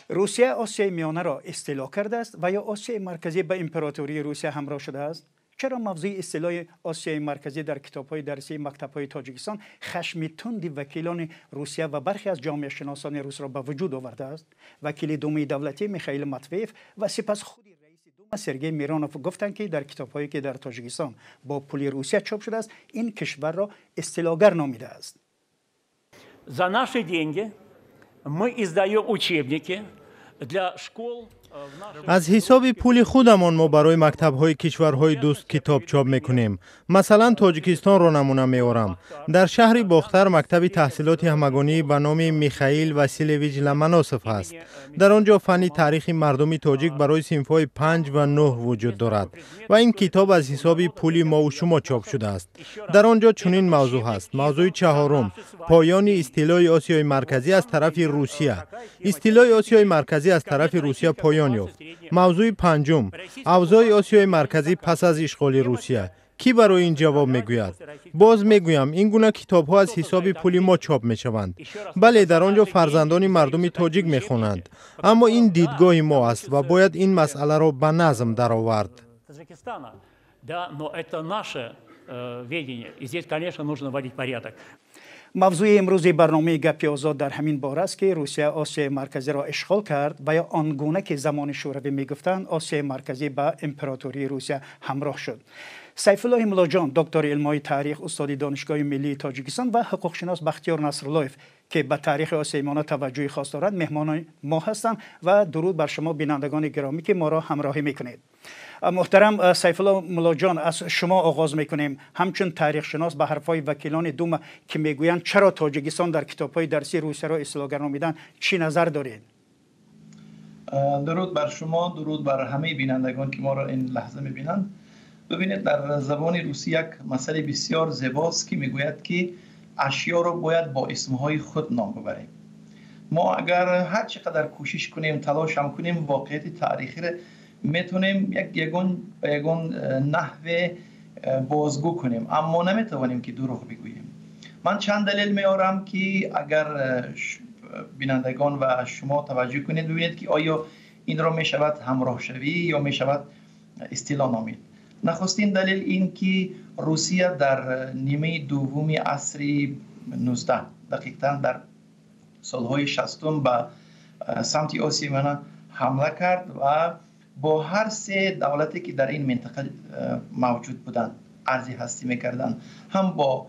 Русия Осиёи Миёнаро истило кардааст ва ё Осиёи Марказӣ ба императории Русия ҳамроҳ шудааст? Чаро мавзӯи истилои Осиёи Марказӣ дар китобҳои дарсии мактабҳои Тоҷикистон хашми тунди вакилони Русия ва бархе аз ҷомеашиносони русро ба вуҷуд овардааст? Вакили Думаи давлатӣ Михаил Матвеев ва сипас худи раиси Дума Сергей Миронов гуфтанд, ки дар китобҳое, ки дар Тоҷикистон бо пули Русия чоп шудааст, ин кишварро истилогар номидааст. За наши деньги мы издаем учебники для школ. Аз ҳисоби пули худамон мо барои мактабҳои кишварҳои дӯст китоб чоп мекунем. Масалан, Тоҷикистонро намуна меорам. Дар шаҳри Бохтар мактаби таҳсилоти ҳамагонӣ ба номи Михаил Василевич Ломоносов ҳаст. Дар он ҷо фанни таърихи мардуми тоҷик барои синфҳои 5 ва 9 вуҷуд дорад ва ин китоб аз ҳисоби пули мову шумо чоп шудааст. Дар он ҷо чунин мавзӯъ ҳаст: мавзӯи чаҳорум, поёни истилои Осиёи Марказӣ аз тарафи Русия, истилои Осиёи Марказӣ аз тарафи Русия поён ёфт. Мавзӯи панҷум, авзои Осиёи Марказӣ пас аз ишғоли Русия. Кӣ барои ин ҷавоб мегӯяд? Боз мегӯям, ин гуна китобҳо аз ҳисоби пули мо чоп мешаванд. Бале, дар он ҷо фарзандони мардуми тоҷик мехонанд, аммо ин дидгоҳи мо аст ва бояд ин масъаларо ба назм даровард. Да, но это наше видение. И здесь, конечно, нужно вводить порядок. Мавзӯи имрӯзи барномаи «Гапи озод» дар ҳамин бора аст, ки Русия Осиёи Марказиро ишғол кард ва ё он гуна, ки замони Шӯравӣ мегуфтанд, Осиёи Марказӣ ба императории Русия ҳамроҳ шуд. Сайфуллоҳи Муллоҷон, доктори илмҳои таърих, устоди Донишгоҳи миллии Тоҷикистон, ва ҳуқуқшинос Бахтиёр Насруллоев, ки ба таърихи Осиёи Миёна таваҷҷӯҳи хос дорад, меҳмонони мо ҳастанд. Ва дуруд бар шумо, бинандагони гиромӣ, ки моро ҳамроҳӣ мекунед. Муҳтарам Сайфулло Муллоҷон, аз шумо оғоз мекунем. Ҳамчун таърихшинос, ба ҳарфҳои вакилони Дума, ки мегӯянд, чаро Тоҷикистон дар китобҳои дарсии Русияро истилогар номиданд, чӣ назар доред? Дуруд бар шумо, дуруд бар ҳамаи бинандагон, ки моро ин лаҳза мебинанд. Бибинед, дар забони русӣ як масъалаи бисёр зебост, ки мегӯяд, ки ашёро бояд бо исмҳои худ ном бибарем. Мо агар ҳар чӣ қадар кӯшиш кунем, талош ҳам кунем, воқеияти таърихиро метавонем як ягон ба ягон наҳве бозгӯ кунем, аммо наметавонем, ки дурӯғ бигӯем. Ман чанд далел меорам, ки агар бинандагон ва шумо таваҷҷӯҳ кунед, бибинед, ки оё инро мешавад ҳамроҳшавӣ ё мешавад истило номид. Нахустин далел ин ки Русия дар нимаи дуввуми асри 19, дақиқтан дар солҳои 60-ум, ба самти Осиёи Миёна ҳамла кард ва бо ҳар се давлате, ки дар ин минтақа мавҷуд буданд, арзи ҳастӣ мекарданд, ҳам бо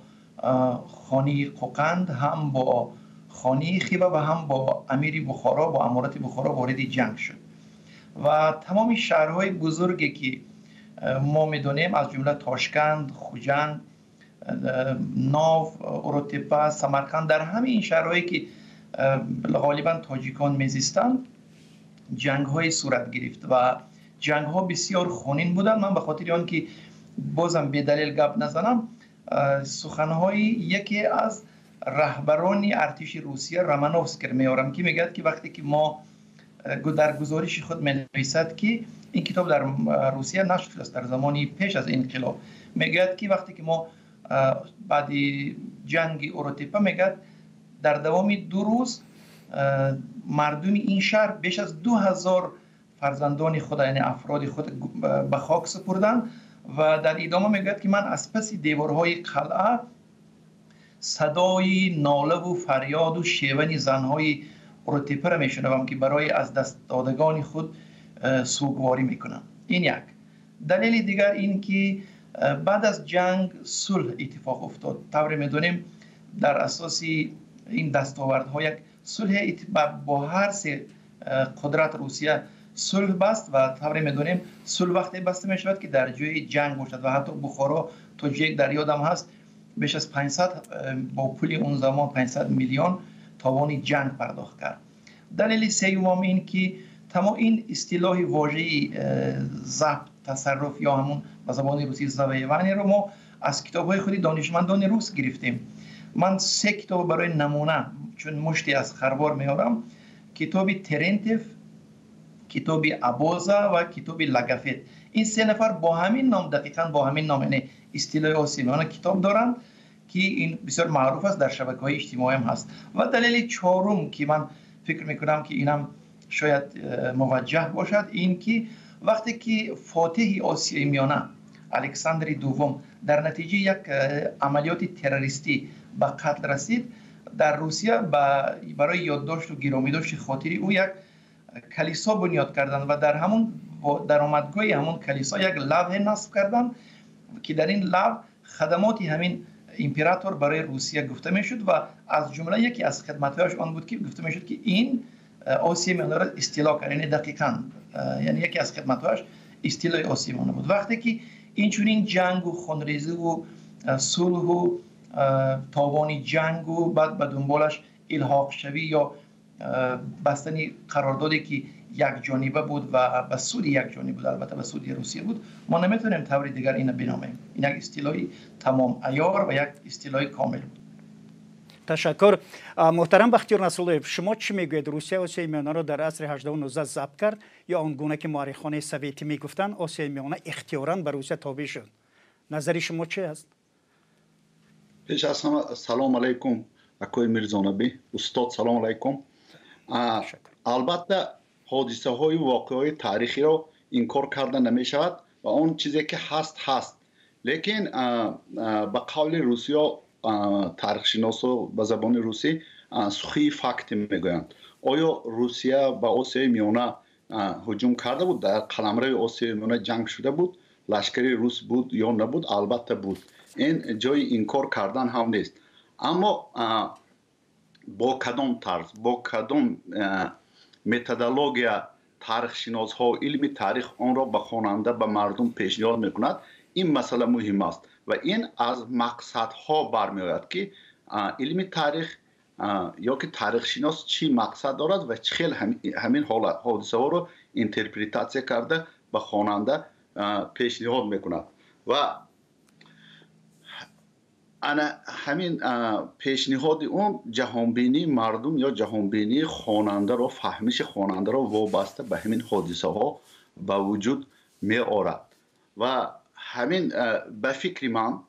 хонии Қоқанд, ҳам бо хонии Хива ва ҳам бо амири Бухоро, бо аморати Бухоро вориди ҷанг шуд. Ва тамоми шаҳрҳои бузурге, ки мо медонем, аз ҷумла Тошканд, Хуҷанд, Нов, Уротепа, Самарқанд, дар ҳамаи ин шаҳрҳое, ки ғолибан тоҷикон мезистанд, ҷангҳое сурат гирифт ва ҷангҳо бисёр хунин буданд. Ман ба хотири он ки бозам бедалел гап назанам, суханҳои яке аз раҳбарони артиши Русия, Романовскийро меорам, ки мегӯяд, ки вақте ки мо дар гузориши худ менависад, ки ин китоб дар Русия нашр шудааст дар замони пеш аз инқилоб, мегӯяд, ки вақте ки мо баъди ҷанги Уротепа, мегӯяд, дар давоми 2 рӯз мардуми ин шаҳр беш аз 2000 фарзандони худ, яъне афроди худ, ба хок супурданд. Ва дар идома мегӯяд, ки ман аз паси деворҳои қалъа садои нолаву фарёду шевани занҳои Уротепаро мешунавам, ки барои аз даст додагони худ сӯгворӣ мекунанд. Ин як далели дигар ин ки баъд аз ҷанг сулҳ иттифоқ уфтод. Тавре медонем, дар асоси ин дастовардҳо як сулҳе бо ҳар се қудрат Русия сулҳ баст. Ва тавре медонем, сулҳ вақте баста мешавад, ки дар ҷои ҷанг бошад. Ва ҳатто Бухоро, то ҷое дар ёдам ҳаст, беш аз 500, бо пули он замон 500 миллион товони ҷанг пардохт кард. Далели сеюмам ин ки тамом ин истилоҳи вожаи забт, тасарруф ё ҳамун ба забони русӣ завоевание ро мо аз китобҳои худи донишмандони рус гирифтем. Ман се китоб барои намуна, чун муште аз харвор, меорам: китоби Терентев, китоби Абоза ва китоби Лагофет. Ин се нафар бо ҳамин ном, дақиқан бо ҳамин ном, яъне истилои Осиёи Миёна, китоб доранд, ки ин бисёр маъруф аст, дар шабакаҳои иҷтимоиам ҳаст. Ва далели чорум, ки ман фикр мекунам, ки инам شاید موجه باشد، این که وقتی که فاتح آسیای میانه الکساندر دوم در نتیجه یک عملیات تروریستی به قتل رسید، در روسیه برای یادداشت و گرامیداشت خاطری او یک کلیسا بنیاد کردند و در همون درآمدگاه همون کلیسا یک لوح نصب کردند که در این لوح خدمات همین امپراتور برای روسیه گفته میشد و از جمله یکی از خدمت‌هایش آن بود که گفته میشد که این آسیای میانه را استیلا کرد، یعنی دقیقاً یعنی یکی از خدمت‌هایش استیلای آسیای میانه بود. وقتی که این چنین جنگ و خونریزی و صلح و تاوان جنگ و بعد به دنبالش الحاق شوی یا بستن قراردادی که یک جانبه بود و به سود یک جانبه بود، البته به سود روسیه بود، ما نمیتونیم طور دیگر اینو بنامیم. این یک اصطلاح تمام عیار و یک اصطلاح کامل بود. تشکر. محترم بختیار نصراللویف، شما چی میگویید؟ روسیه آسیای میانه را در عصر 18 و 19 ضبط کرد یا آنگونه که مؤرخان سویتی میگفتند آسیای میانه اختیاراً به روسیه تابع شد؟ نظر شما چه است؟ پیش از همه سلام علیکم اکوی میرزانبی استاد، سلام علیکم. البته حادثه های واقعی تاریخی را انکار کرده نمی شود و آن چیزی که هست هست، لیکن به قول روسیا تاریخ شناسا به زبان روسی سخی فکت میگویند. آیا روسیه به آسیای میانه هجوم کرده بود؟ در قلمرو آسیای میانه جنگ شده بود؟ لشکری روس بود یا نبود؟ البته بود. این جای انکار کردن هم نیست. اما با کدام طرز، با کدام متدولوژیا تاریخ شناس ها علم تاریخ آن را به خواننده، به مردم پیشنهاد میکند، این مسئله مهم است و این از مقصدها برمیآید که علم تاریخ یا که تاریخ شناس چی مقصد دارد و چه خیل همین حادثه ها را interpretation کرده به خواننده پیشنهاد میکند. و انا همین پیشنهاد اون جهانبینی مردم یا جهانبینی خواننده را، فهمش خواننده را وابسته به همین حادثه ها به وجود می آورد. و همین به فکر من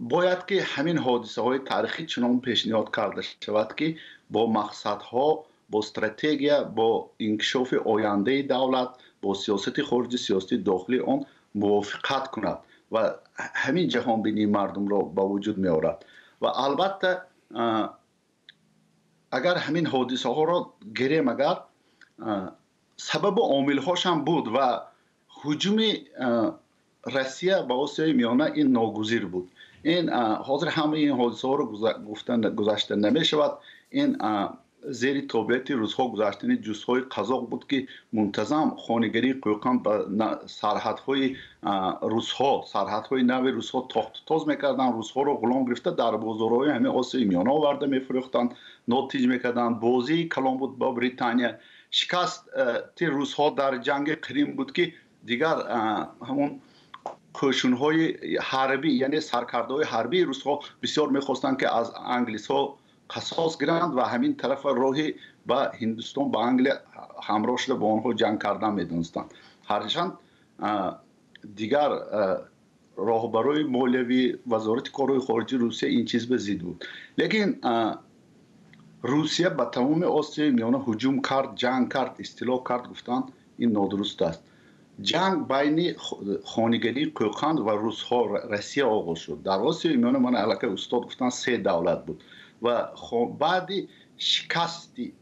باید که همین حادثه های تاریخی چنان پیشنهاد کرده شود که با مقصدها، با استراتژی، با انکشاف آینده دولت، با سیاست خارجی، سیاست داخلی آن موافقت کند و همین جهانبینی مردم را به وجود می آورد. و البته اگر همین حادثه ها را گیریم، اگر سبب و عامل هاش هم بود و هجوم روسیه به آسیای میانه این ناگزیر بود. این حاضر همه این حادثه ها را گفتن گذشته نمی شود. این زیر تابعیت روزها گذشتن جزهای قزاق بود که منتظم خانگری قوقان به سرحدهای روسها، سرحدهای نو روسها تاخت تاز میکردن، روسها رو غلام گرفته در بازارهای همه آسیای میانه آورده میفروختند، ناتیج میکردن. بازی کلان بود با بریتانیا. شکست روسها در جنگ قریم بود که دیگر همون قشونهای حربی، یعنی سرکردهای حربی روسها بسیار میخواستند که از انگلیس‌ها قصاص گیرند و همین طرف راهی به هندوستان، به انگلیه همراه شده با آنها جنگ کردن میدونستند. هرچند دیگر راهبرای مولوی وزارت کارهای خارجی روسیه این چیز به ضد بود، لیکن روسیه به تمام آسیای میانه هجوم کرد، جنگ کرد، استیلا کرد، گفتند این نادرست است. جنگ بین خانگری قوقند و روسها، روسیه آغاز شد. در آسیای میانه من علاقه استاد گفتند سه دولت بود و بعد شکستی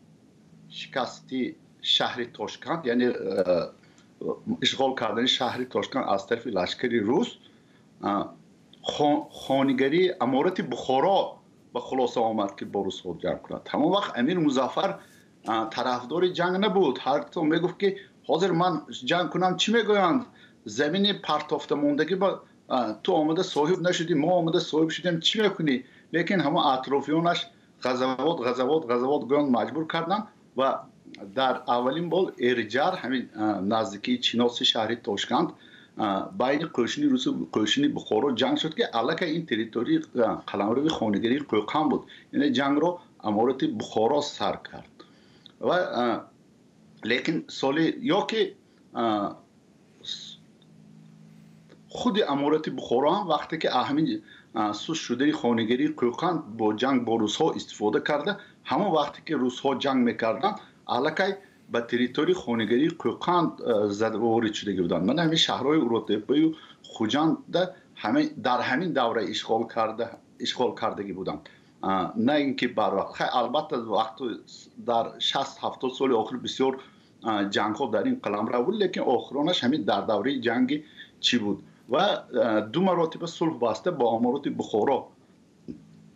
شهر تاشکند، یعنی اشغال کردن شهر تاشکند از طرف لشکری روس، خانگری امارت بخارا به خلاصه آمد که با روس‌ها جنگ کند. تمام وقت امیر مظفر طرفدار جنگ نبود. هر تو میگفت که حاضر من جنگ کنم چی میگویند؟ زمین پرتافته ماندگی با تو آمده صاحب نشدی، ما آمده صاحب شدیم، چی میکنی؟ لیکن همه اطرافیانش غزوات غزوات غزوات گویان مجبور کردن و در اولین بار ارجر همین نزدیکی چیناس شهر تاشکند بین قشنی روس و قشنی بخارا جنگ شد که علاکه این تریتوری قلمرو خانگری قوقان بود، یعنی جنگ رو امارت بخارا سر کرد. و لیکن سال یا که خود امارت بخارا هم وقتی که همین суст шудани хонигарии Қӯқанд бо ҷанг бо русҳо истифода карда, ҳамон вақте ки русҳо ҷанг мекарданд, аллакай ба территорияи хонигарии Қӯқанд ворид шудагӣ буданд. Мана ҳамин шаҳрҳои Уротеппаю Хуҷанда дар ҳамин давра ишғол кардагӣ буданд, на ин ки барвақт. Хай, албатта, вақту дар 60-70 соли охир бисёр ҷангҳо дар ин қаламрав буд, лекин охиронаш ҳамин дар давраи ҷанги чӣ буд. Ва ду маротиба сулҳ баста бо амороти Бухоро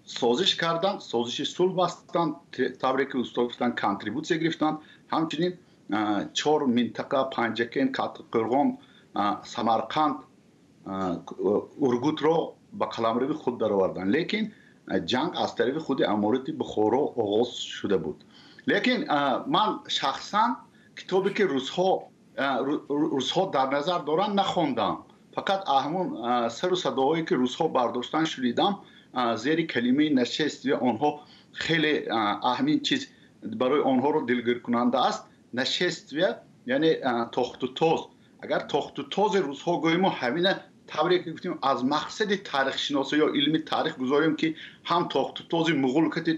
созиш карданд, созиши сулҳ бастанд, тавре ки устод гуфтанд, контрибутсия гирифтанд. Ҳамчунин чор минтақа: Панҷакент, Қӯрғон, Самарқанд, Ургутро ба қаламрави худ дароварданд, лекин ҷанг аз тарафи худи аморати Бухоро оғоз шуда буд. Лекин ман шахсан китобе ки русҳо дар назар доранд, нахондам, фақат ҳамон сару садоҳое ки русҳо бардоштан, шунидам. Зери калимаи нашествие онҳо хеле аҳамин чиз барои онҳоро дилгиркунанда аст. Нашествие яъне тохту тоз. Агар тохту този русҳо гӯем, ҳамина тавре ки гуфтем, аз мақсади таърихшиносӣ ё илми таърих гузорем, ки ҳам тохту този муғул кати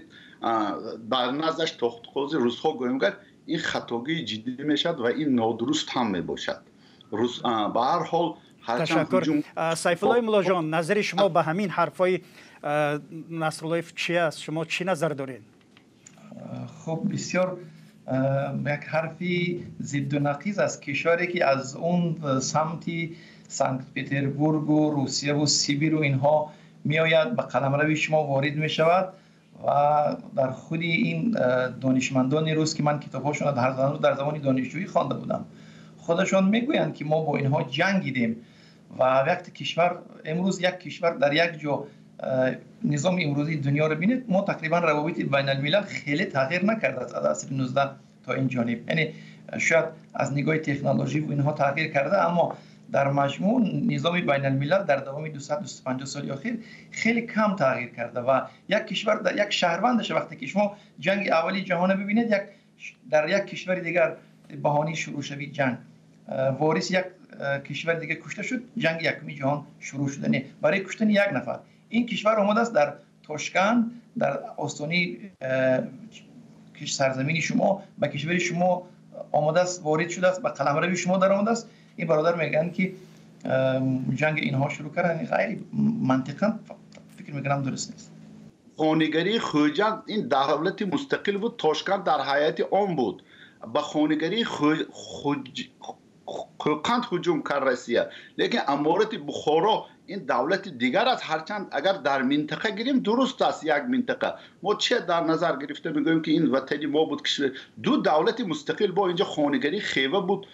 дар наздаш тохту този русҳо гӯем, гар ин хатогии ҷиддӣ мешавад ва ин нодуруст ҳам мебошад. Ба ҳар ҳол. Ташаккур. Сайфуллои Муллоҷон, назари шумо ба ҳамин ҳарфҳои Насруллоев чи аст? Шумо чӣ назар доред? Хуб, бисёр як ҳарфи зидду нақиз аст. Кишваре ки аз он самти Санкт Петербургу Русияву Сибиру инҳо меояд, ба қаламрави шумо ворид мешавад ва дар худи ин донишмандони рус, ки ман китобҳошонро дар замони донишҷӯӣ хонда будам, худашон мегӯянд, ки мо бо инҳо ҷангидем. Ва вақте кишвар имрӯз, як кишвар дар як ҷо, низоми имрӯзии дунёро бинед, мо тақрибан равобити байналмилал хеле тағйир накардааст аз асри 19 то ин ҷониб. Яъне шояд аз нигоҳи технологӣ инҳо тағйир карда, аммо дар маҷмӯъ низоми байналмилал дар давоми 250 соли охир хеле кам тағйир карда. Ва як кишвар, як шаҳрвандаша, вақте ки шумо ҷанги аввали ҷаҳонро бибинед, як дар як кишвари дигар баҳонаи шурӯъшавии ҷанг вориси як кишвари дигар кушта шуд, ҷанги якуми ҷаҳон шурӯъ шуда. Не, барои куштани як нафар ин кишвар омадааст дар Тошканд, дар остони сарзамини шумо, ба кишвари шумо омадааст, ворид шудааст, ба қаламрави шумо даромадааст. Ин бародар мегӯянд, ки ҷанги инҳо шурӯъ карданд. Ғайри мантиқан фикр мекунам, дуруст нест. Хонигарии Хӯҷанд ин давлати мустақил буд, Тошканд дар ҳайати он буд. Ба хонигарии Қӯқанд ҳуҷум кард Россия, лекин аморати Бухоро ин давлати дигар аст. Ҳарчанд агар дар минтақа гирем, дуруст аст, як минтақа. Мо че дар назар гирифта мегӯем, ки ин ватани мо буд, кишвар, ду давлати мустақил. Бо инҷо хонигарии Хева буд.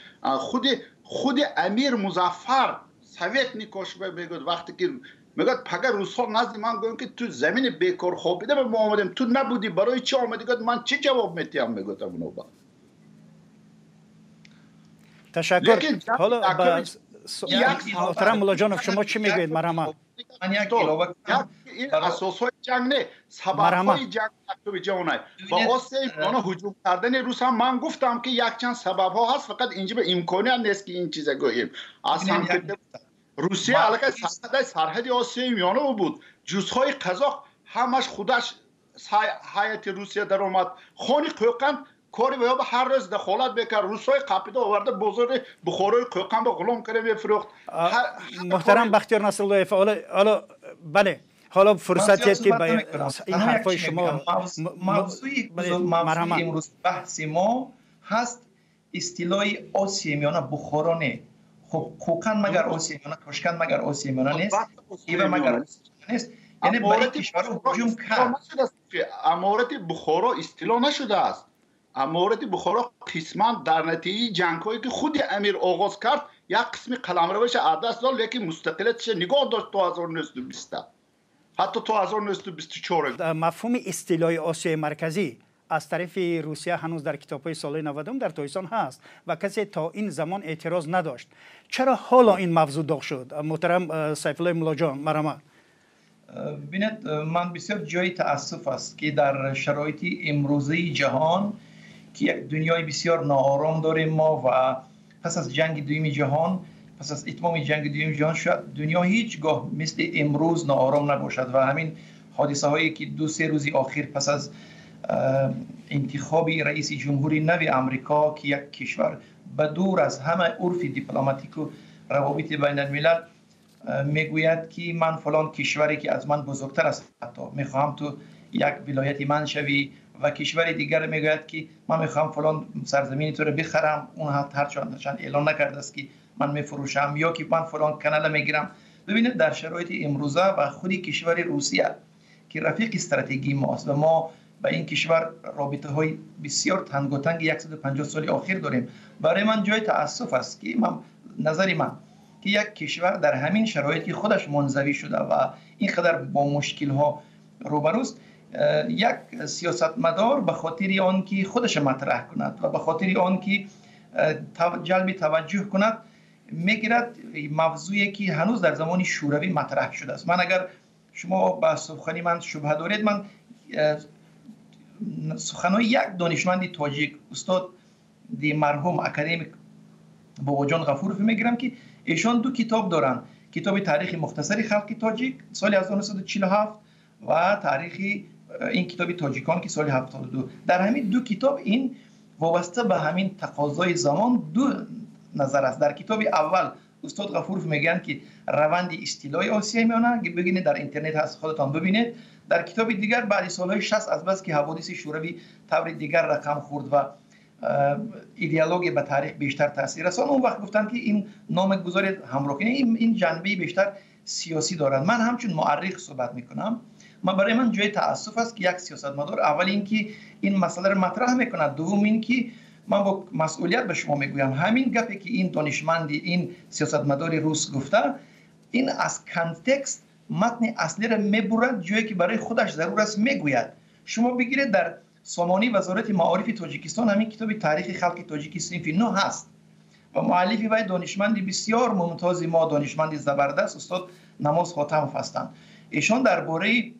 Худи Амир Музаффар советникош мегӯяд, вақте ки мегӯяд, пага русҳо назди ман гӯем, ки ту замини бекор хобида ба мо омадем, ту набудӣ, барои чӣ омадӣ? Гӯяд, ман чӣ ҷавоб метиҳам, мегӯяд амуноба. Ташаккур. Ҳоло муҳтарам Муллоҷонов, шумо чӣ мегӯед? Марҳамат. Ин асосҳои ҷанг не, сабабҳои ҷанг якуми ҷаҳонай ба Осиёи Миёна ҳуҷум кардани рус ҳам ман гуфтам, ки якчанд сабабҳо ҳаст, фақат инҷа ба имконият нест, ки ин чиза гӯем. Аз Русия аллакай сарҳади Осиёи Миёна буд, ҷузҳои қазоқ ҳамаш худаш ҳайати Русия даромад. Хони Қӯқанд кори ва ба ҳар рӯз дахолат мекард, русҳои қапида оварда бозори Бухорои Қӯқанд ба ғулом карда мефурӯхт. Муҳтарам Бахтиёр Насруллоев, ҳоло бале, ҳоло фурсатият, ки ба ин ҳарфҳои шумо. Мавзӯи имрӯз баҳси мо ҳаст истилои Осиёи Миёна, Бухоро не. Хуб, Қӯқанд магар Осиёи Миёна, Тошканд магар Осиёи Миёна нест, Хива магар нест? Яъне ба ин кишварҳо ҳуҷум кард. Аморати Бухоро истило нашудааст. Аморати Бухоро қисман дар натиҷаи ҷангҳое, ки худи амир оғоз кард, як қисми қаламраваша аз даст дод, лекин мустақилияташа нигоҳ дошт то 1920, ҳатто то 1924. Мафҳуми истилои Осиёи Марказӣ аз тарафи Русия ҳанӯз дар китобҳои солҳои 90 дар Тоҷикистон ҳаст ва касе то ин замон эътироз надошт. Чаро ҳоло ин мавзӯъ доғ шуд? Муҳтарам Сайфуллои Муллоҷон, марҳамат. Бинед, ман бисёр ҷои таассуф аст, ки дар шароити имрӯзаи ҷаҳон, ки як дунёи бисёр ноором дорем мо ва пас аз ҷанги дуюми ҷаҳон پس از اتمام جنگ دوم جهان شاید دنیا هیچگاه مثل امروز ناآرام نباشد و همین حادثه هایی که 2-3 روز آخر پس از انتخاب رئیس جمهوری نو امریکا که یک کشور به دور از همه عرف دیپلماتیک و روابط بین الملل میگوید که من فلان کشوری که از من بزرگتر است حتی میخواهم تو یک ولایت من شوی، و کشور دیگر میگوید که من میخواهم فلان سرزمین تو رو بخرم، اون هرچند اعلان نکرده است که من میفروشم، یا که من فلان کانال میگیرم. ببینید در شرایط امروزه و خودی کشور روسیه که رفیق استراتژی ماست و ما با این کشور رابطه های بسیار تنگ و تنگ 150 سال آخر داریم، برای من جای تاسف است که من نظر من که یک کشور در همین شرایطی خودش منزوی شده و اینقدر با مشکل ها روبروست، یک سیاستمدار به خاطر آن که خودش مطرح کند و به خاطر آن که جلب توجه کند میگیرد موضوعی که هنوز در زمان شوروی مطرح شده است. من اگر شما به سخنی من شبهه دارید، من سخنهای یک دانشمند تاجیک استاد دی مرحوم اکادمیک باباجان غفوروف میگیرم که ایشان 2 کتاب دارند، کتاب تاریخ مختصر خلق تاجیک سال 1947 و تاریخ این کتاب تاجیکان که سال 72. در همین 2 کتاب این وابسته به همین تقاضای زمان 2 نظر است. در کتاب اول استاد غفوروف میگن که روند استیلای آسیای میانه، ببینید در اینترنت هست خودتان ببینید. در کتاب دیگر بعد سالهای 60 از بس که حوادث شوروی طور دیگر رقم خورد و ایدئولوژی به تاریخ بیشتر تاثیر رساند، اون وقت گفتن که این نام گذاری همراه این جنبه بیشتر سیاسی دارند. من همچون مورخ صحبت میکنم، من برای من جای تاسف است که یک سیاستمدار اول اینکه این مسئله را مطرح میکند، دوم اینکه من با مسئولیت به شما میگویم همین گپی که این دانشمند این سیاستمدار روس گفته، این از context متن اصلی را میبرد جایی که برای خودش ضرور است میگوید. شما بگیرید در سامانه وزارت معارف تاجیکستان همین کتاب تاریخ خلق تاجیکی صنف 9 هست و مؤلف وی دانشمند بسیار ممتاز ما، دانشمند زبردست استاد نماز خاتمов هستند. ایشان درباره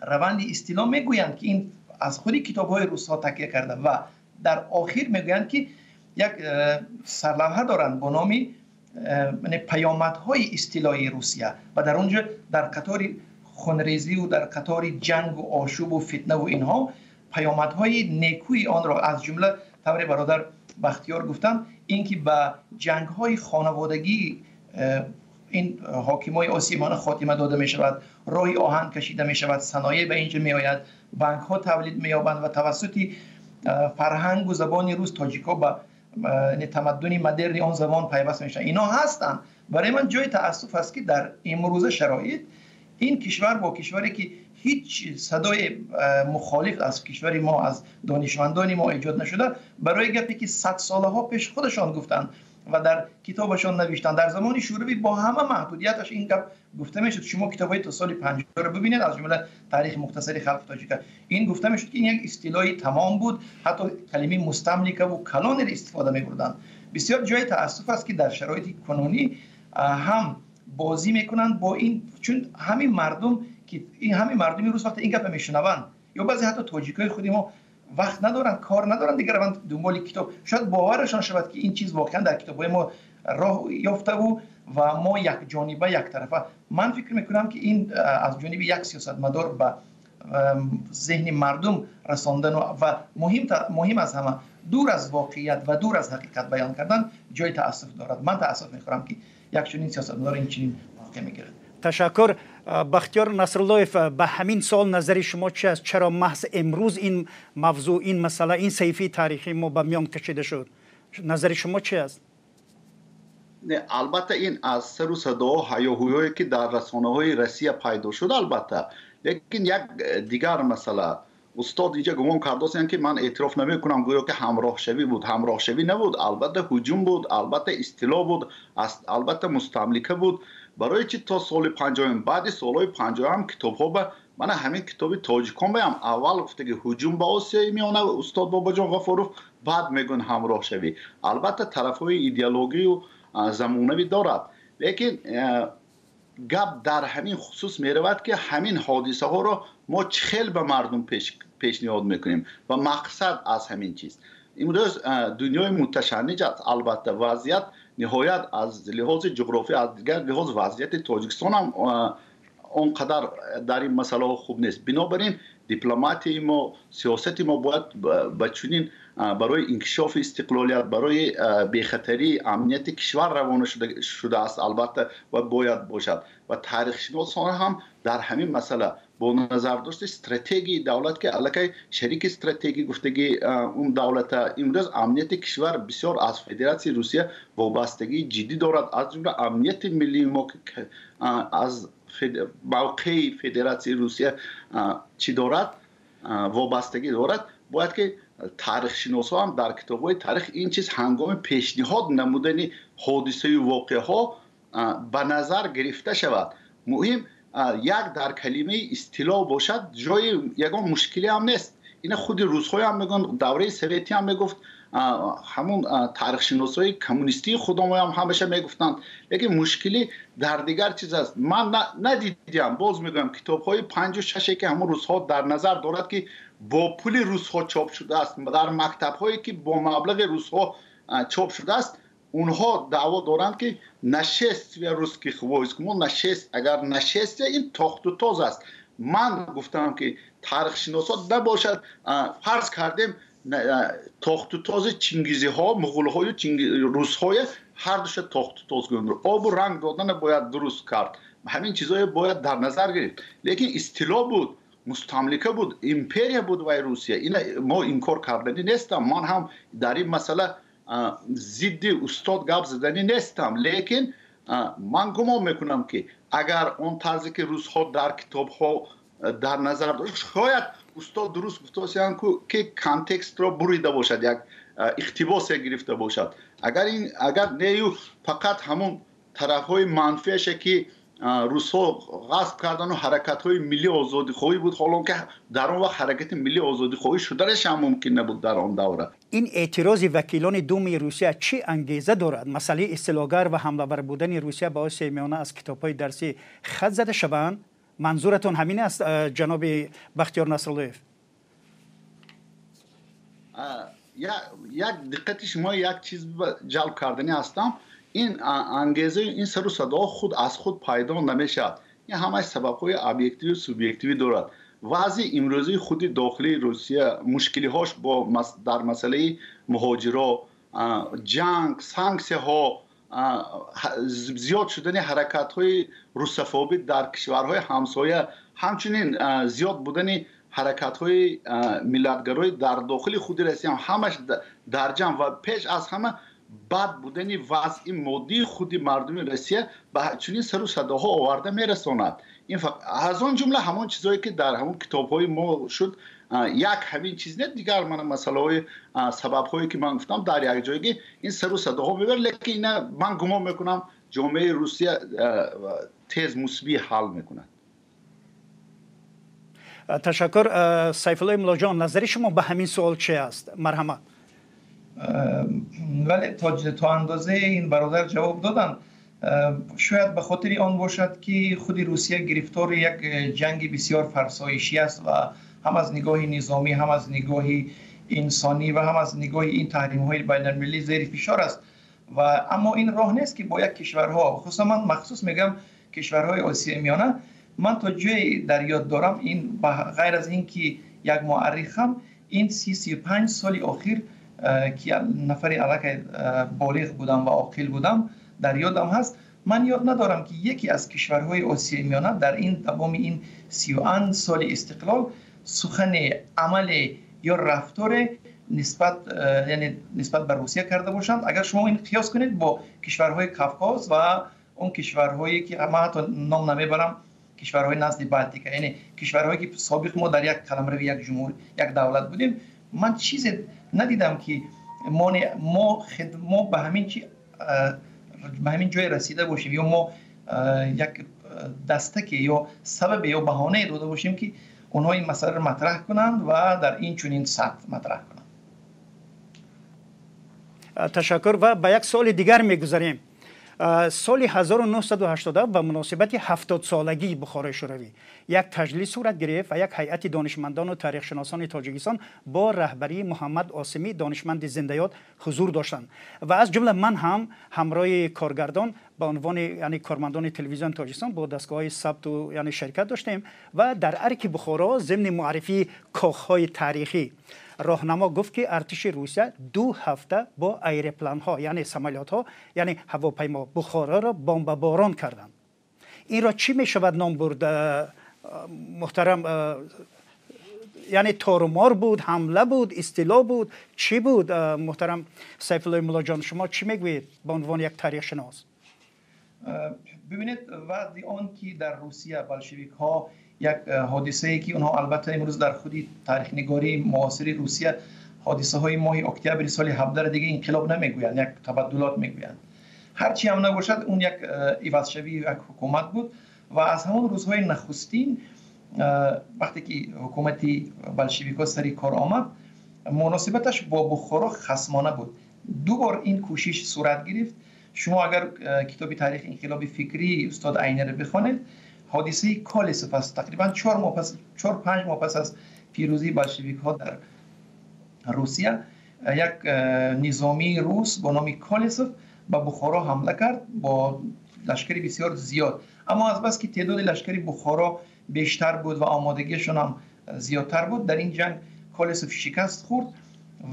روند استیلا میگویند که این از خود کتاب‌های روس‌ها تکیه کرده و در آخر میگویند که یک سرلوحه دارند با نام پیامدهای استیلای روسیه و در اونجا در قطار خونریزی و در قطار جنگ و آشوب و فتنه و اینها پیامدهای نیکوی آن را از جمله طور برادر بختیار گفتم اینکه به جنگ‌های خانوادگی این حاکمای آسیای خاتمه داده می شود، راه آهن کشیده می شود، صنایع به اینجا می آید، بانک ها تولید می یابند و توسط فرهنگ و زبان روس تاجیکا به تمدن مدرن آن زمان پیوست میشن. اینا هستند. برای من جای تاسف است که در امروز شرایط این کشور با کشوری که هیچ صدای مخالف از کشور ما، از دانشمندان ما ایجاد نشده، برای گپی که 100 سالها پیش خودشان گفتند و در کتابشان نوشتن، در زمان شوروی با همه محدودیتش این گپ گفته میشد. شما کتاب‌های تا سال 50 رو ببینید، از جمله تاریخ مختصر خلق تاجیک، این گفته میشد که این یک اصطلاح تمام بود، حتی کلمه مستملکه و کلان را استفاده می‌بردند. بسیار جای تاسف است که در شرایط کنونی هم بازی میکنند با این، چون همین مردم که این همین مردمی روز وقت این گپ میشنوند، یا بعضی حتی تاجیکای خودی ما وقت ندارن، کار ندارن، دیگه روند دنبال کتاب، شاید باورشان شود که این چیز واقعا در کتاب‌های ما راه یافته و ما یک جانبه یک طرفه. من فکر میکنم که این از جانب یک سیاستمدار به ذهن مردم رساندن و مهم از همه دور از واقعیت و دور از حقیقت بیان کردن جای تاسف دارد. من تاسف میخورم که یک چنین سیاستمدار این چنین واقع میگیرد. تشکر. بختیار نصرالله‌اف، به همین سوال نظر شما چی است؟ چرا محض امروز این موضوع، این مسئله، این صحیفه تاریخی ما به میان کشیده شد؟ نظر شما چی است؟ نه، البته این از سر و صدا و هیاهویی که در رسانه‌های روسیه پیدا شد البته، لیکن یک دیگر مسئله استاد اینجا گمان کرداسن که من اعتراف نمیکنم، گویا که همراه شوی بود. همراه شوی نبود، البته هجوم بود، البته استیلا بود، البته مستملکه بود. برای چی تا سال 50 بعد سالهای 50 هم کتاب ها به من همین کتاب تاجیکان بیم اول گفته که هجوم به آسیای میانه استاد باباجان غفاروف، بعد میگن همراه شوی. البته طرفهای ایدئولوژی و زمانوی دارد، لیکن گپ در همین خصوص میرود که همین حادثه ها را ما چخیل به مردم پیشنهاد میکنیم و مقصد از همین چیز. امروز دنیای متشنج است، البته وضعیت Ниҳоят аз лиҳози ҷуғрофӣ, аз дигар лиҳоз вазъияти Тоҷикистон ҳам он қадар дар ин масъалаҳо хуб нест. Бинобар ин дипломатияи мо, сиёсати мо бояд ба чунин барои инкишофи истиқлолият, барои бехатарии амнияти кишвар равона шудааст, албатта, ва бояд бошад. Ва таърихшиносон ҳам дар ҳамин масъала бо назардошти стратегияи давлат, ки аллакай шарики стратегӣ гуфтагӣ он давлата, имрӯз амнияти кишвар бисёр аз Федератсияи Русия вобастагии ҷиддӣ дорад, аз ҷумла амнияти миллии мо аз мавқеи Федератсияи Русия чӣ дорад, вобастагӣ дорад. Бояд ки таърихшиносҳо ҳам дар китобҳои таърих ин чиз ҳангоми пешниҳод намудани ҳодисаю воқеаҳо ба назар гирифта шавад. Муҳим як дар калимаи истило бошад, ҷои ягон мушкиле ҳам нест. Ина худи русҳоям мегӯянд, давраи советӣ ҳам мегуфт, ҳамун таърихшиносҳои коммунистии худомоям ҳамеша мегуфтанд. Лекин мушкилӣ дар дигар чиз аст. Ман надидям, боз мегӯям, китобҳои панҷу шаше ки ҳамун русҳо дар назар дорад, ки бо пули русҳо чоп шудааст, дар мактабҳое ки бо маблағи русҳо чоп шудааст, онҳо даъво доранд, ки нашествие русских войск, мо нашест, агар нашествие ин тохту тоз аст. Ман гуфтам, ки таърихшиносот набошад, фарз кардем, тохтутози чингизиҳо, муғулҳою русҳое ҳардуша тохтутоз кунанд, обу ранг додана бояд дуруст кард. Ҳамин чизое бояд дар назар гирифт. Лекин истило буд, мустамлика буд, империя буд вай Русия. Ина мо инкор карданӣ нестам. Ман ҳам дар ин масъала зидди устод гап заданӣ нестам, лекин ман гумон мекунам, ки агар он тарзе ки русҳо дар китобҳо дар назар дошт, шояд устод дуруст гуфтаосиянд, ки контекстро бурида бошад, як иқтибосе гирифта бошад. Агар ин агар нею фақат ҳамон тарафҳои манфиаше, ки русҳо ғасб кардану ҳаракатҳои миллии озодихоҳӣ буд, ҳолон ки дар он вақт ҳаракати миллии озодихоҳӣ шуданаш ҳам мумкин набуд дар он давра. Ин эътирози вакилони Думаи Русия чӣ ангеза дорад? Масъалаи истилоғар ва ҳамлавар будани Русия ба Осиёи Миёна аз китобҳои дарсӣ хат зада шаванд? Манзуратон ҳамин аст, ҷаноби Бахтиёр Насруллоев? Як диққати шумо як чиз ҷалб карданӣ ҳастам. Ин ангезаи ин сару садоҳо худ аз худ пайдо намешавад. Ин ҳамаи сабабҳои объективу субъективӣ дорад. Вазъи имрӯзии худи дохилии Русия, мушкилиҳош дар масъалаи муҳоҷиро, ҷанг, санксияҳо, зиёд шудани ҳаракатҳои русофобӣ дар кишварҳои ҳамсоя, ҳамчунин зиёд будани ҳаракатҳои миллатгароӣ дар дохили худи Россия, ҳамаш дар ҷамъ ва пеш аз ҳама бад будани вазъи моддии худи мардуми Россия ба чунин сару садоҳо оварда мерасонад. Ин аз он ҷумла ҳамон чизҳое ки дар ҳамон китобҳои мо шуд, як ҳамин чиз не, дигар мана масъалаҳои сабабҳое ки ман гуфтам, дар якҷоягӣ ин сару садоҳо мебарад. Лекин ина ман гумон мекунам, ҷомеаи Русия тез мусбӣ ҳал мекунад. Ташаккур. Сайфуллои Муллоҷон, назари шумо ба ҳамин суол чи аст? Марҳамат. Вале то андозае ин бародар ҷавоб доданд. Шояд ба хотири он бошад, ки худи Русия гирифтори як ҷанги бисёр фарсоишӣ аст ва ҳам аз нигоҳи низомӣ, ҳам аз нигоҳи инсонӣ ва ҳам аз нигоҳи ин таҳримҳои байналмилалӣ зери фишор аст. Ва аммо ин роҳ нест, ки бо як кишварҳо, хусусан ман махсус мегӯям кишварҳои Осиёи Миёна. Ман то ҷое дар ёд дорам, ин ғайр аз ин ки як муаррихам, ин 35 соли охир ки нафари аллакай болиғ будам ва оқил будам, дар ёдам ҳаст, ман ёд надорам, ки яке аз кишварҳои Осиёи Миёна дар ин давоми ин 30 соли истиқлол сухане, амале ё рафторе нисбат, яъне нисбат ба Русия карда бошанд. Агар шумо ин қиёс кунед бо кишварҳои Кавкоз ва он кишварҳое ки ман ҳатто ном намебарам, кишварҳои назди Балтика, яъне кишварҳое ки собиқ мо дар як қаламрави як ҷумҳур, як давлат будем, ман чизе надидам, ки мо ба ҳамин ҷое расида бошем ё мо як дастаке ё сабабе ё баҳонае дода бошем, ки онҳо ин масъаларо матраҳ кунанд ва дар ин чунин сатҳ матраҳ кунанд. Ташаккур ва ба як суоли дигар мегузарем. Соли 1980 ба муносибати 70-солагии Бухорои Шӯравӣ як таҷлил сурат гирифт ва як ҳайати донишмандону таърихшиносони Тоҷикистон бо раҳбарии Муҳаммад Осимӣ, донишманди зиндаёд, ҳузур доштанд ва аз ҷумла ман ҳам ҳамроҳи коргардон ба унвони, яъне, кормандони телевизиони Тоҷикистон бо дастгоҳҳои сабту, яъне, ширкат доштем. Ва дар арки Бухоро зимни муаррифии кохҳои таърихӣ роҳнамо гуфт, ки артиши Русия 2 ҳафта бо аэропланҳо, яъне самолётҳо, яъне ҳавопаймо, Бухороро бомбаборон карданд. Инро чӣ мешавад ном бурд, муҳтарам? Яъне торумор буд, ҳамла буд, истило буд, чӣ буд? Муҳтарам Сайфуллои Муллоҷон, шумо чӣ мегӯед ба унвони як таърихшинос? Бибинед, вақти он ки дар Русия болшевикҳо як ҳодисае, ки онҳо албатта имрӯз дар худи таърихнигории муосири Русия ҳодисаҳои моҳи октябри соли 17 дига инқилоб намегӯянд, як табаддулот мегӯянд. Ҳарчи ҳам набошад, он як ивазшавии як ҳукумат буд ва аз ҳамон рӯзҳои нахустин, вақте ки ҳукумати болшевикҳо сари кор омад, муносибаташ бо Бухоро хасмона буд. Ду бор ин кӯшиш сурат гирифт. Шумо агар китоби «Таърихи инқилоби фикрии» устод Айниро бихонед, ҳодисаи Колесов аст. Тақрибан 4 моҳ пас, 4-5 моҳ пас аз пирӯзии болшевикҳо дар Русия, як низомии рус бо номи Колесов ба Бухоро ҳамла кард бо лашкари бисёр зиёд. Аммо азбаски теъдоди лашкари Бухоро бештар буд ва омодагиашон ҳам зиёдтар буд, дар ин ҷанг Колесов шикаст хӯрд.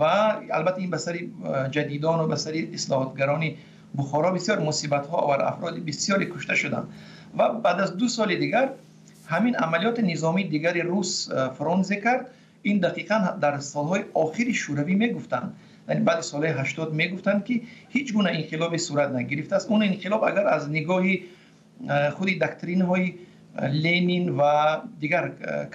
Ва албатта ин ба сари ҷадидону ба сари ислоҳотгарони Бухоро бисёр мусибатҳо овард, афроди бисёре кушта шуданд. Ва баъд аз 2 соли дигар ҳамин амалиёти низомии дигари рус Фрунзе кард. Ин дақиқан дар солҳои охири Шӯравӣ мегуфтанд, яъне баъди солҳои 80 мегуфтанд, ки ҳеҷ гуна инқилобе сурат нагирифтааст. Он инқилоб агар аз нигоҳи худи доктринҳои Ленин ва дигар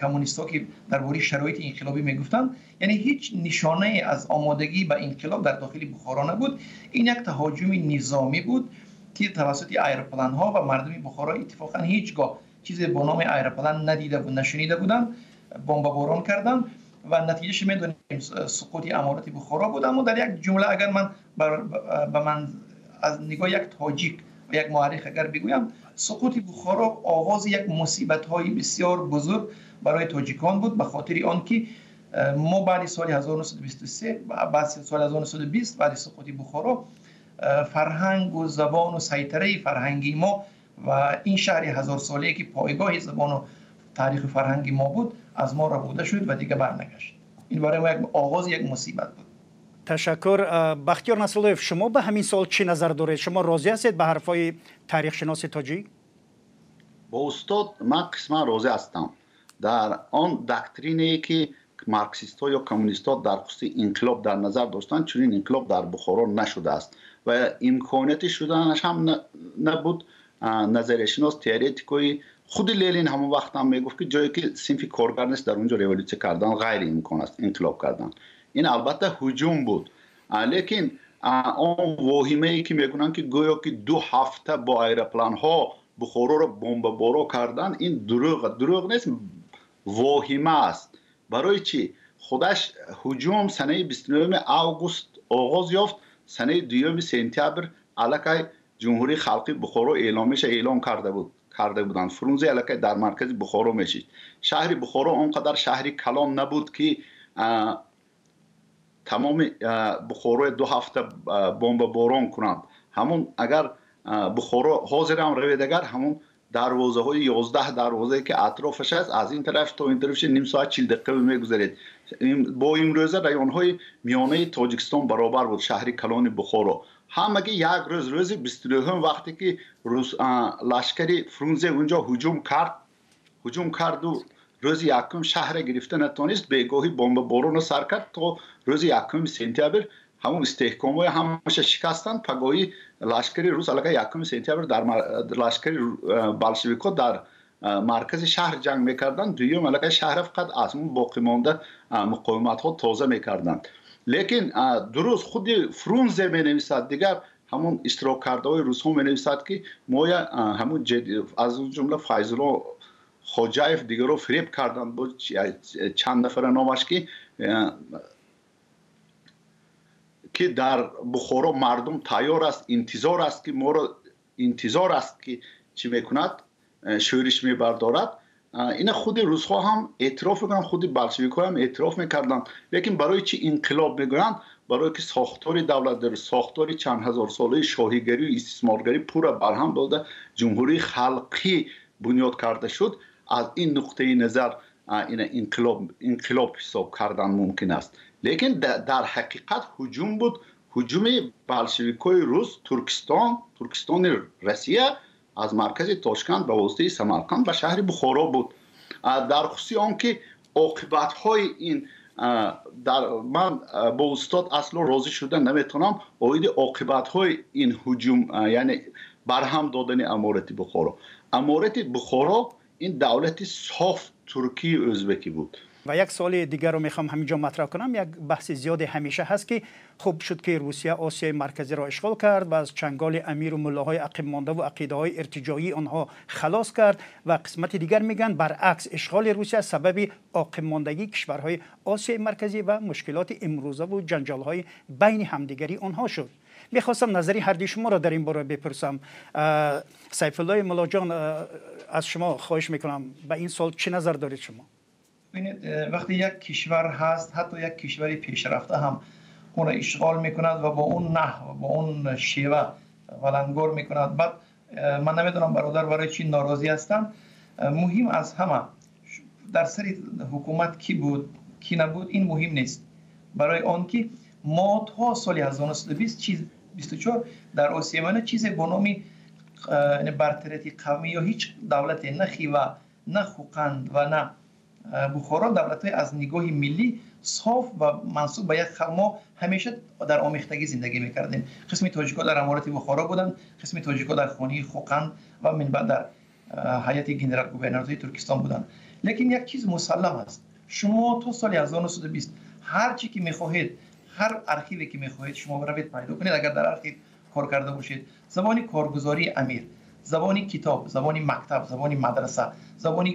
коммунистҳо, ки дар бораи шароити инқилобӣ мегуфтанд, яъне ҳеҷ нишонае аз омодагӣ ба инқилоб дар дохили Бухоро набуд. Ин як таҳоҷуми низомӣ буд, ки тавассути аэропланҳо, ва мардуми Бухоро иттифоқан ҳеҷ гоҳ чизе бо номи аэроплан надида буд, нашунида буданд, бомбаборон карданд ва натиҷаша медонем, суқути аморати Бухоро буд. Аммо дар як ҷумла, агар ман ба ман аз нигоҳи як тоҷик ва як муаррих агар бигӯям, суқути Бухоро оғози як мусибатҳои бисёр бузург барои тоҷикон буд, ба хотири он ки мо баъди соли 1923, баъд соли 1920, баъди суқути Бухоро, фарҳангу забону сайтараи фарҳангии мо ва ин шаҳри ҳазорсолае, ки пойгоҳи забону таъриху фарҳанги мо буд, аз мо рабуда шуд ва дига барнагашт. Ин барои мо як оғози як мусибат буд. Ташаккур. Бахтиёр Насруллоев, шумо ба ҳамин суол чӣ назар доред? Шумо розӣ ҳастед ба ҳарфҳои таърихшиноси тоҷик? Бо устод ман қисман розӣ ҳастам. Дар он доктринае, ки марксистҳо ё коммунистҳо дар хусуси инқилоб дар назар доштанд, чунин инқилоб дар Бухоро нашудааст ва имконияти шуданаш ҳам набуд. Назарияшинос, теоретикои худи Ленин ҳамон вақт ҳам мегуфт, ки ҷое ки синфи коргар нест, дар он ҷо революсия кардан ғайриимкон аст, инқилоб кардан. Ин албатта ҳуҷум буд, лекин он воҳимае, ки мекунанд, ки гӯё ки 2 ҳафта бо аэропланҳо Бухороро бомбаборо кардан, ин дурӯғ. Дурӯғ нест, воҳима аст. Барои чӣ? Худаш ҳуҷум санаи 29 август оғоз ёфт, санаи 2 сентябр аллакай Ҷумҳурии Халқи Бухоро эъломиша эълом карда буданд. Фрунзе аллакай дар маркази Бухоро мешид. Шаҳри Бухоро он қадар шаҳри калон набуд, ки тамоми Бухорои 2 ҳафта бомбаборон кунанд. Ҳамон агар Бухоро ҳозир ҳам равед, агар ҳамон дарвозаҳои, 11 дарвозае, ки атрофаш аст, аз ин тараф то ин тарафш ним соат, 40 дақиқа мегузаред. Бо имрӯза районҳои миёнаи Тоҷикистон баробар буд шаҳри калони Бухоро. Ҳамагӣ як рӯз, рӯзи 29-ум, вақте ки лашкари Фрунзе унҷо ҳуҷум карду рӯзи якум шаҳре гирифта натонист, бегоҳӣ бомбаборонро сар кард, то рӯзи 1 сентябр ҳамон истеҳкомҳои ҳамаша шикастанд. Пагоҳӣ лашкари рус аллакай 1 сентябр дар лашкари болшевикҳо дар маркази шаҳр ҷанг мекарданд. Дуюм аллакай шаҳра фақат аз он боқимонда муқовиматҳо тоза мекарданд. Лекин дуруст, худи Фрунзе менависад, дигар ҳамон иштироккардаҳои русҳо менависад, ки моя ҳамон, аз он ҷумла Файзулло Хоҷаев, дигарро фиреб карданд бо чанд нафара номаш, ки дар Бухоро мардум тайёр аст, интизор аст, ки моро Интизор аст ки чӣ мекунад, шӯриш мебардорад. Ина худи русҳо ҳам эътироф мекунанд, худи болшевикҳо ҳам эътироф мекарданд. Лекин барои чӣ инқилоб мегӯянд? Барои ки сохтори давлатдорӣ, сохтори чанд ҳазорсолаи шоҳигарию истисморгарӣ пурра барҳам дода, ҷумҳурии халқӣ бунёд карда шуд. Аз ин нуқтаи назар ина инқилоб ҳисоб кардан мумкин аст. Лекин дар ҳақиқат ҳуҷум буд, ҳуҷуми болшевикҳои рус Туркистон, Туркистони Россия аз маркази Тошканд ба воситаи Самарқанд ба шаҳри Бухоро буд. Дар хусуси он ки оқибатҳои ин дар ман бо устод асло розӣ шуда наметавонам оиди оқибатҳои ин ҳуҷум, яъне барҳам додани аморати Бухоро. Аморати Бухоро ин давлати соф туркии ӯзбекӣ буд. Ва як суоли дигарро мехоҳам ҳаминҷо матраҳ кунам. Як баҳси зиёде ҳамеша ҳаст ки хуб шуд ки Русия Осиёи Марказиро ишғол кард ва аз чанголи амиру муллоҳои ақибмонда ва ақидаҳои иртиҷоии онҳо халос кард, ва қисмати дигар мегӯянд баръакс ишғоли Русия сабаби оқибмондагии кишварҳои Осиёи Марказӣ ва мушкилоти имрӯзаву ҷанҷолҳои байни ҳамдигарии онҳо шуд. Мехостам назари ҳардуи шуморо дар ин бора бипурсам. Сайфуллои Муллоҷон, аз шумо хоҳиш мекунам, ба ин суол чӣ назар доред шумо? ببینید، وقتی یک کشور هست، حتی یک کشوری پیشرفته هم اون اشغال میکند و با اون نحو، با اون شیوه ولنگار میکند. بعد من نمیدونم برادر برای چی ناراضی هستن. مهم از همه در سر حکومت کی بود کی نبود این مهم نیست، برای آنکه ما تا سال 1924 در آسیای میانه چیزی به نام برتریت قومی یا هیچ دولت، نه خیوه، نه خوقند و نه بخارا، دولت‌های از نگاه ملی صاف و منسوب به یک خلق، ما همیشه در آمیختگی زندگی میکردیم. قسمی تاجیک‌ها در امارت بخارا بودند، قسمی تاجیک‌ها در خانه خوقند و من بعد در هیئت گنرال گوورنرهای ترکستان بودند. لیکن یک چیز مسلم است، شما تا سال 1920 هر چی که میخواهید، هر ارشیوی که میخواهید شما بروید پیدا کنید. اگر در ارشیو کار کرده باشید، زبان کارگزاری امیر، زبان کتاب، زبان مکتب، زبان مدرسه، زبان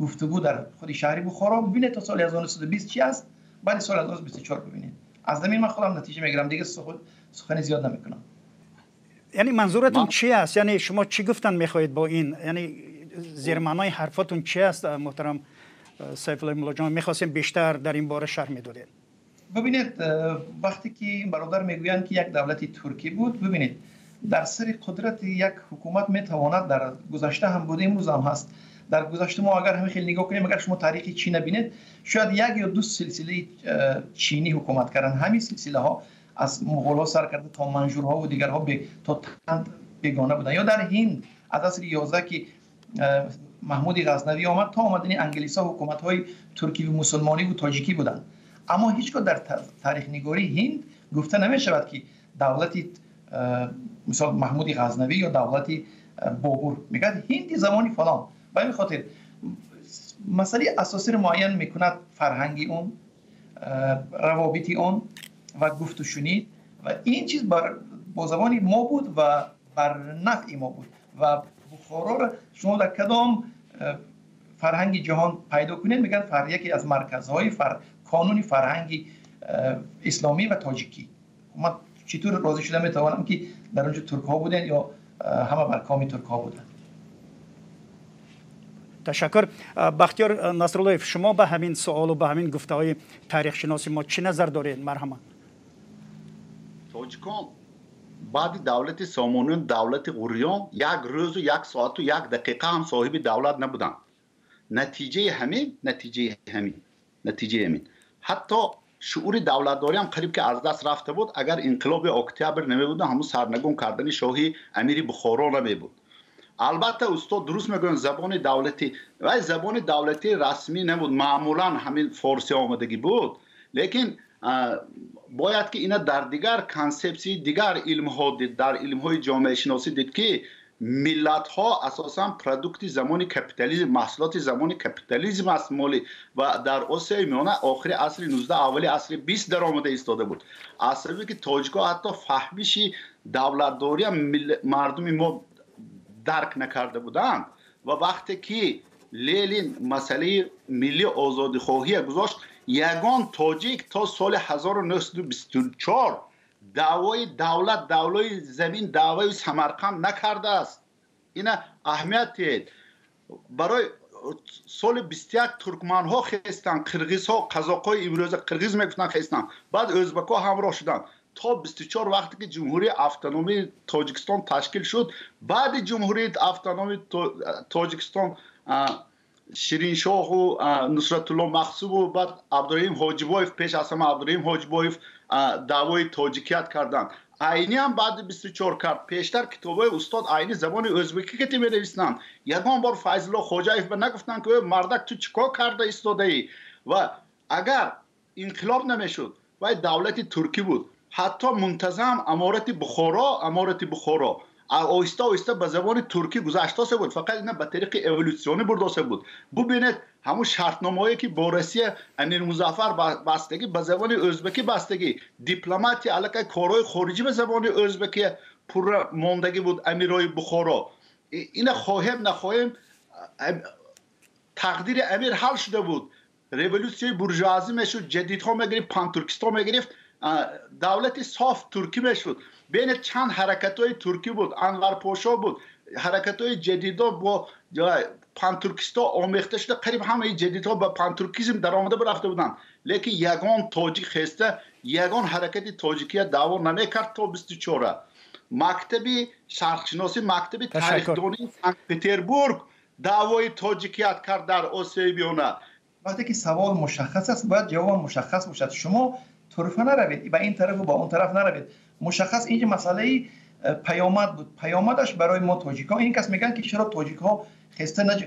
گفتگو در خود شهر بخارا ببینید تا سال 1920 چی است، بعد سال 1924 ببینید. از همین من خودم نتیجه میگیرم دیگه، سخن زیاد نمیکنم. یعنی منظورتون چی است؟ یعنی شما چی گفتن میخواهید با این؟ یعنی زیر معنای حرفاتون چی است محترم سیف الله ملا جان؟ میخواستیم بیشتر در این باره شرح میدادید. ببینید، وقتی که برادر میگویند که یک دولت ترکی بود، ببینید در سر قدرت یک حکومت میتواند در گذشته هم بوده، امروز هم هست. در گذشته ما اگر همین خیلی نگاه کنیم، اگر شما تاریخ چین ببینید، شاید یک یا دو سلسله چینی حکومت کردن. همین سلسله ها از مغول ها سر کرده تا منجورها و دیگرها تا تند بیگانه بودن. یا در هند از عصر 11 که محمود غزنوی آمد تا آمدن انگلیس ها، حکومت های ترکی و مسلمانی و تاجیکی بودند. اما هیچگاه در تاریخ نگاری هند گفته نمی شود که دولت مثال محمود غزنوی یا دولت بابور، میگه هندی زمانی فلان. به همین خاطر مسئله اساسی رو معین میکند فرهنگی اون، روابطی اون و گفت و شنید، و این چیز با زبان ما بود و بر نفع ما بود. و بخارا را شما در کدام فرهنگ جهان پیدا کنید، میگن یکی از مرکزهای کانون فرهنگ اسلامی و تاجیکی. من چطور راضی شده میتوانم که در اونجا ترک ها بودن یا همه بر کامی ترک ها بودن؟ تشکر. بختیار نصراللهیف، شما به همین سوال و به همین گفته های تاریخ شناسی ما چی نظر دارید؟ مرحبا. тоҷикон баъди давлати Сомониён, давлати Ғуриён як рӯзу як соату як дақиқа ҳам соҳиби давлат набуданд. Натиҷаи ҳамин ҳатто шуури давлатдорӣ ҳам қариб ки аз даст рафта буд. Агар инқилоби октябр намебуд, ҳамун сарнагун кардани шоҳи амири Бухоро намебуд. Албатта, устод дуруст мегӯянд, забони давлатӣ вай забони давлатии расмӣ набуд, маъмулан ҳамин форсӣ омадагӣ буд. Лекин бояд ки ина дар дигар консепсияи дигар илмҳо дид, дар илмҳои ҷомеашиносӣ дид, ки миллатҳо асосан продукти замони капитализм, маҳсулоти замони капитализм аст моли, ва дар Осиёи Миёна охири асри 19, аввали асри 20 даромада истода буд. Аз сабаби ки тоҷикҳо ҳатто фаҳмиши давлатдориам мардуми мо дарк накарда буданд, ва вақте ки Ленин масъалаи милли озодихоҳия гузошт, ягон тоҷик то соли 1924 Даъвои давлат, даъвои замин, даъвои Самарқанд накардааст. Ина аҳамият диҳед. Барои соли 21 туркманҳо хестанд, қирғизҳо, қазоқҳои имрӯза қирғиз мегуфтанд, хестанд, баъд ӯзбакҳо ҳамроҳ шуданд то 24, вақте ки Ҷумҳурии Автономии Тоҷикистон ташкил шуд. Баъди Ҷумҳурии Автономии Тоҷикистон Шириншоҳу Нусратулло Махсуму баъд Абдураҳим Ҳоҷибоев, пеш аз ҳама Абдураҳим Ҳоҷибоев даъвои тоҷикият карданд. Айнӣ ҳам баъди 24 кард. Пештар китобҳои устод Айнӣ забони ӯзбекӣ кати менависанд. Ягон бор Файзулло Хоҷаев ба нагуфтанд, ки мардак, ту чӣ кор карда истодаӣ? Ва агар инқилоб намешуд, вай давлати туркӣ буд. Ҳатто мунтазам Аморати Бухоро оҳиста оҳиста ба забони туркӣ гузаштосе буд, фақат ина ба тариқи эволюсионӣ бурдосе буд. Бубинед, ҳамун шартномаҳое, ки бо Россия Амир Музаффар бастагӣ, ба забони ӯзбекӣ бастагӣ, дипломатия, аллакай корҳои хориҷӣ ба забони ӯзбекӣ пурра мондагӣ буд амирои Бухоро. Ина хоҳем нахоҳем, тақдири амир ҳал шуда буд. Революсияи буржуазӣ мешуд, ҷадидҳо мегирифт, пантуркистон мегирифт, давлати соф туркӣ мешуд. Бинед, чанд ҳаракатҳои туркӣ буд, Анвар Пошо буд, ҳаракатҳои ҷадидо бо пантуркисто омехта шуда, қариб ҳамаи ҷадидҳо ба пантуркизм даромада рафта буданд. Лекин ягон тоҷик хеста ягон ҳаракати тоҷикия даъво намекард то 24-а. Мактаби шарқшиносӣ, мактаби тарихдонии Санкт Петербург даъвои тоҷикият кард дар Осиёи Миёна. Вақте ки савол мушаххас аст, бояд ҷавобам мушаххас бошад. Шумо турфа наравед, ба ин тарафу ба он тараф наравед. Мушаххас инҷа масъалаи паёмад буд. Паёмадаш барои мо тоҷикҳо ин кас мегӯянд, ки чаро тоҷикҳо хеста наҷ.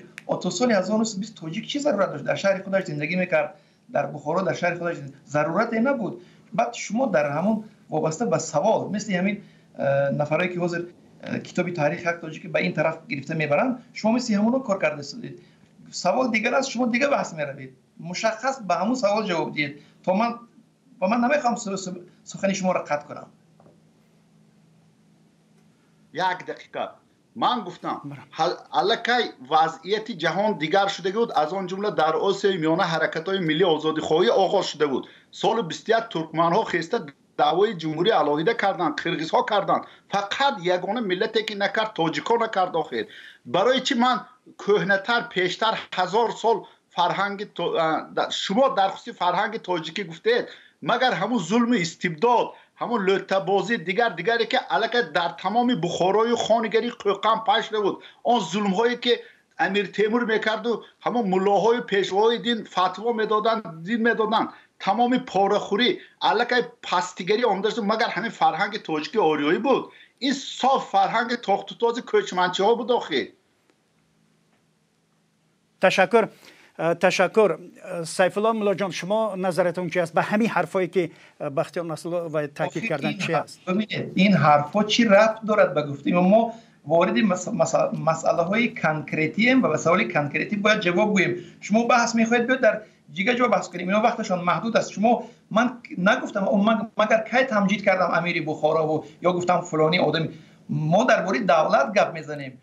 То соли 1920 тоҷик чӣ зарурат дошт? Дар шаҳри худаш зиндагӣ мекард, дар Бухоро, дар шаҳри худаш зарурате набуд. Баъд шумо дар ҳамон вобаста ба савол, мисли ҳамин нафарое, ки ҳозир китоби таърихи як тоҷики ба ин тараф гирифта мебаранд, шумо мисли ҳамоно кор карда истодед. Савол дигар аст, шумо дигар баҳс меравед. Мушаххас ба ҳамун савол ҷавоб диҳед. То ман ва ман намехоҳам сухани шуморо қатъ кунам. Як дақиқа. Ман гуфтам, аллакай вазъияти ҷаҳон дигар шуда буд, аз он ҷумла дар Осиёи Миёна ҳаракатҳои миллии озодихоҳӣ оғоз шуда буд. Соли 21 туркманҳо хеста даъвои ҷумҳурии алоҳида карданд, қирғизҳо карданд. Фақат ягона миллате, ки накард, тоҷикҳо накард. Охир барои чӣ ман кӯҳнатар, пештар 1000 сол фарҳанги шумо дар хусуси фарҳанги тоҷикӣ гуфтед, магар ҳамун зулму истибдод, ҳамун лӯтабозӣ, дигар дигаре, ки аллакай дар тамоми Бухорою хонигарии Қӯқам паҳн шуда буд, он зулмҳое, ки Амир Темур мекарду ҳамон муллоҳои пешвоҳои дин фатво медоданд, дин медоданд, тамоми порахӯрӣ, аллакай пастигарӣ омода шуд, магар ҳамин фарҳанги тоҷики ориёӣ буд? Ин соф фарҳанги тохтутози кӯчманчиҳо буд охир. Ташаккур, ташаккур. Сайфулло Муллоҷон, шумо назаратон чи аст? Ба ҳамин ҳарфое, ки Бахтиёр Насрулло таъкид карданд, чи аст? Ин ҳарфҳо чӣ рабт дорад ба гуфтаи мо? Вориди масъалаҳои конкретием ва ба саволи конкретӣ бояд ҷавоб гӯем. Шумо баҳс мехоҳед, биёд дар дигар ҷо баҳс кунем. Ино вақташон маҳдуд аст. Шумо ман нагуфтам, магар кай тамҷид кардам амири Бухорову ё гуфтам фулони одами? Мо дар бораи давлат гап мезанем.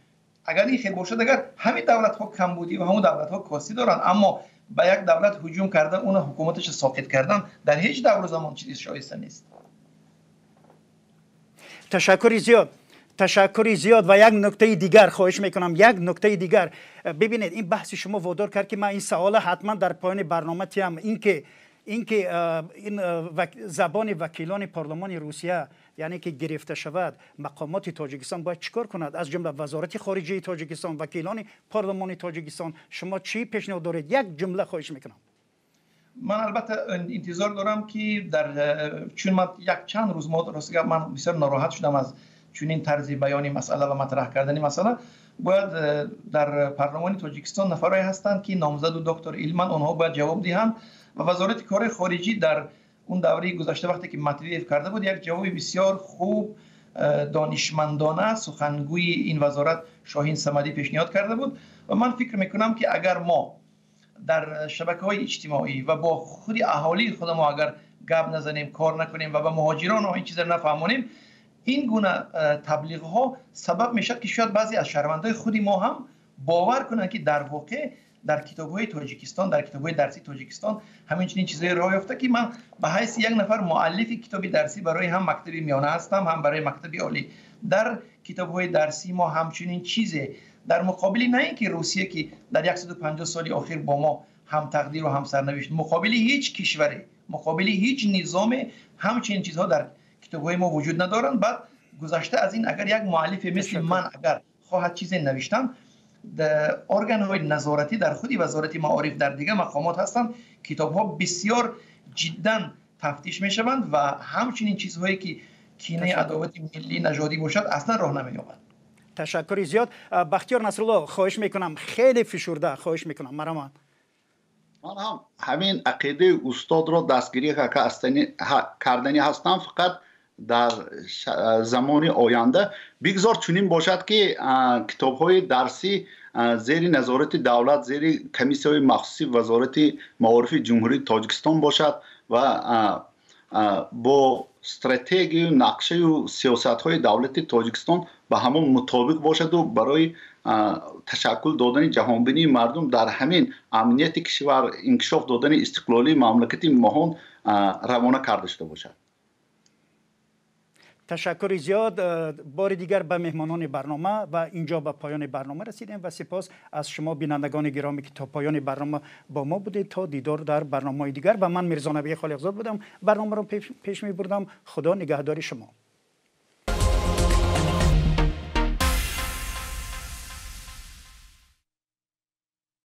Агар ин хел бошад, агар ҳамин давлатҳо камбудӣ ва ҳамон давлатҳо костӣ доранд, аммо ба як давлат ҳуҷум кардан, уна ҳукуматаша соқит кардан дар ҳеҷ давру замон чизи шоиста нест. Ташаккури зиёд, ташаккури зиёд. Ва як нуктаи дигар, хоҳиш мекунам, як нуктаи дигар. Бибинед, ин баҳси шумо водор кард, ки ман ин савола ҳатман дар поёни барнома тиям. Инки ин забони вакилони парлумони Русия, яъне ки гирифта шавад, мақомоти Тоҷикистон бояд чӣ кор кунад, аз ҷумла Вазорати хориҷаи Тоҷикистон, вакилони парлумони Тоҷикистон? Шумо чӣ пешниҳод доред? Як ҷумла, хоҳиш мекунам. Ман албатта интизор дорам, ки дар чун ман як чанд рӯз мо, рости гап, ман бисёр нороҳат шудам аз чунин тарзи баёни масъала ва матраҳ кардани масъала. Бояд дар парлумони Тоҷикистон нафарое ҳастанд, ки номзаду доктори илманд, онҳо бояд ҷавоб диҳанд. Ва Вазорати корҳои хориҷӣ дар он давраи гузашта, вақте ки Матвеев карда буд, як ҷавоби бисёр хуб, донишмандона сухангӯи ин вазорат Шоҳин Самадӣ пешниҳод карда буд. Ва ман фикр мекунам, ки агар мо дар шабакаҳои иҷтимоӣ ва бо худи аҳолии худамо агар гап назанем, кор накунем ва ба муҳоҷирон ин чизро нафаҳмонем, ин гуна таблиғҳо сабаб мешавад, ки шояд баъзе аз шаҳрвандои худи мо ҳам бовар кунанд, ки дар воқеъ Дар китобҳои Тоҷикистон, дар китобҳои дарсии Тоҷикистон ҳамин чунин чизҳое роҳ ёфта, ки ман ба ҳайси як нафар муаллифи китоби дарсӣ барои ҳам мактаби миёна ҳастам, ҳам барои мактаби олӣ. Дар китобҳои дарсии мо ҳамчунин чизе дар муқобили на ин ки Русия, ки дар 150 соли охир бо мо ҳамтақдиру ҳамсарнавишт, муқобили ҳеҷ кишваре, муқобили ҳеҷ низоме ҳамчунин чизҳо дар китобҳои мо вуҷуд надоранд. Баъд гузашта аз ин, агар як муаллифе мисли ман агар хоҳад чизе навиштан, органҳои назоратӣ дар худи Вазорати маориф, дар дигар мақомот ҳастанд, китобҳо бисёр ҷиддан тафтиш мешаванд ва ҳамчунин чизҳое ки кинаи адовати миллӣ нажодӣ бошад, аслан роҳ намеёбад. Ташаккури зиёд. Бахтиёр Насрулло, хоҳиш мекунам, хеле фишурда хоҳиш мекунам, марҳамат. Ман ҳам ҳамин ақидаи устодро дастгирӣ карданӣ ҳастам. Фақат дар замони оянда бигзор чунин бошад, ки китобҳои дарсӣ зери назорати давлат, зери комиссияҳои махсуси Вазорати маорифи Ҷумҳурии Тоҷикистон бошад ва бо стратегию нақшаю сиёсатҳои давлати Тоҷикистон ба ҳамон мутобиқ бошаду барои ташаккул додани ҷаҳонбинии мардум, дар ҳамин амнияти кишвар, инкишоф додани истиқлолии мамлакати моҳон равона карда шуда бошад. Ташаккури зиёд бори дигар ба меҳмонони барнома. Ва инҷо ба поёни барнома расидем ва сипос аз шумо, бинандагони гиромӣ, ки то поёни барнома бо мо будед. То дидор дар барномаҳои дигар. Ва ман Мирзонабии Холиқзод будам, барномаро пеш мебурдам. Худо нигаҳдори шумо.